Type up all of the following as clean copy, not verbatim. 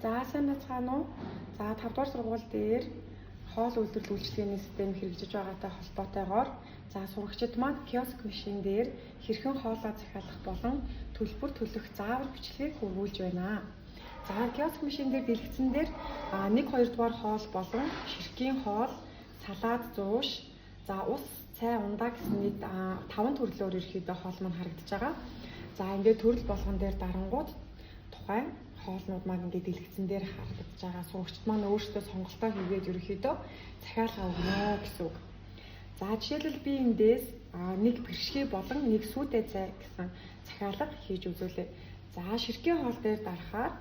За, сайн байцгаана уу? За, 5 дугаар сургууль дээр хоол үйлдвэрлэл үйлчилгээний систем хэрэгжиж байгаатай холбоотойгоор за сурагчид маань киоск машин дээр хэрхэн хоолоо захиалах болон төлбөр төлөх заавар бичлэгийг хүргүүлж байна. За, киоск машин дээр дэлгэцэн дээр 1 2 дугаар хоол болон ширхгийн хоол, салаад зууш, за ус, цай, ундаа гэсэн нийт 5 төрлөөр ерөөхдөө хоол маань харагдаж байгаа. За, ингээд төрөл болгон дээр дарангууд тухайн хоолнууд маань ингээд дэлгэцэн дээр харагдаж байгаа. Сурагчид маань өөрсдөө сонголтоо хийгээд ерөөхдөө захиалга өгнө гэсэн үг. За, жишээлбэл би эндээс нэг бэрхшээ болон нэг сүйтэй цай гэсэн захиалга хийж үзүүлээ. За, ширхгийн хоол дээр дарахаар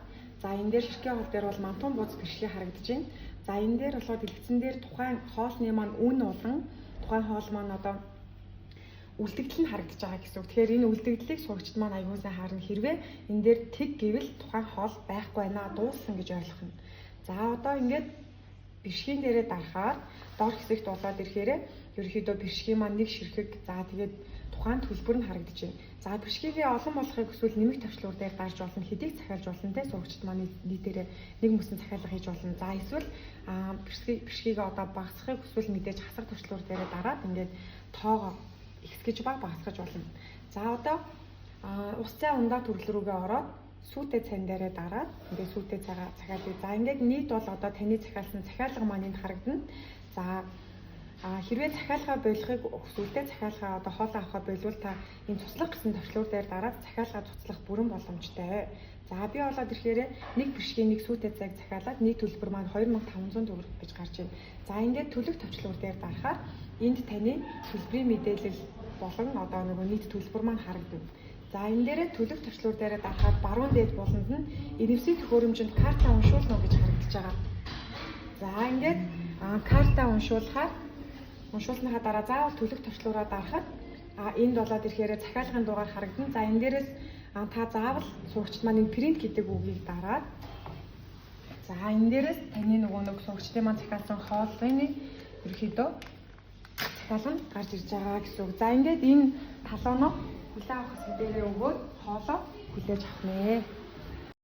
за энэ дээр ширхгийн хоол дээр бол мантун буз бэрхшээ харагдаж байна. За, энэ дээр болохоор дэлгэцэн дээр тухайн хоолны маань үн болон тухайн хоол маань одоо үлдэгдэл нь харагдаж байгаа гэсэн үг. Тэгэхээр энэ үлдэгдлийг сурагчид маань аягүй сайн харна. Хэрвээ энэ дээр тэг гэвэл тухайн хоол байхгүй байна, дууссан гэж ойлгох нь. За, одоо ингээд бэрхшээн дээрээ дарахаар доор хэсэгт болоод ирэхээрээ ерөнхийдөө бэрхшээ маань нэг ширхэг, за тэгээд тухайн төлбөр нь харагдаж байна. За, бэрхшээгээ олон болохыг хүсвэл нэмэх товчлуур дээр дарж болно, хэдийг захиалж болно те, сурагчид маань нийтээрээ нэг мөсөн захиалга хийж болно. За, эсвэл бэрхшээгээ одоо багасгахыг хүсвэл мэдээж хасах товчлуур дээрээ дараад ингээд тоогоо ихсгэж ба багасгаж болно. За, одоо ус, цай, ундаа төрөл рүүгээ ороод сүйтэй цайн дээрээ дараад ингээд сүйтэй цайгаа захиалъя. За, ингээд нийт бол одоо таны захиалсан захиалга маань энд харагдана. За, хэрвээ захиалгаа болохыг хүсвэл, захиалгаа одоо хоолоо авахаа болвол та энэ цуцлах гэсэн товчлуур дээр дараад захиалгаа цуцлах бүрэн боломжтой. За, би болоод ирэхээр нэг бэрхшээ, нэг сүйтэй цайг захиалаад нийт төлбөр маань 2500 төгрөг гэж гарч байна. За, ингээд төлөх товчлуур дээр дарахаар энд таны төлбөрийн мэдээлэл болон одоо нөгөө нийт төлбөр маань харагдана. За, энэ дээрээ төлөх товчлуур дээрээ дарахаар баруун дээд буланд нь NFC төхөөрөмжөнд карта уншуулна уу гэж харагдаж байгаа. За, ингээд карта уншуулахаар уншуулсныхаа дараа заавал төлөх товчлуураа дарахад энд болоод ирэхээр захиалгын дугаар харагдана. За, энэ дээрээс та заавал сурагчид маань энэ print гэдэг үгийг дараад за энэ дээрээс таны нөгөө нэг сурагчдын маань захиалсан хоолны ерөнхийдөө захиалга нь гарч ирж байгаа гэсэн үг. За, ингээд энэ талоноо хүлээн авах хэсэг дээрээ өгөөд хоолоо хүлээж авах нэ.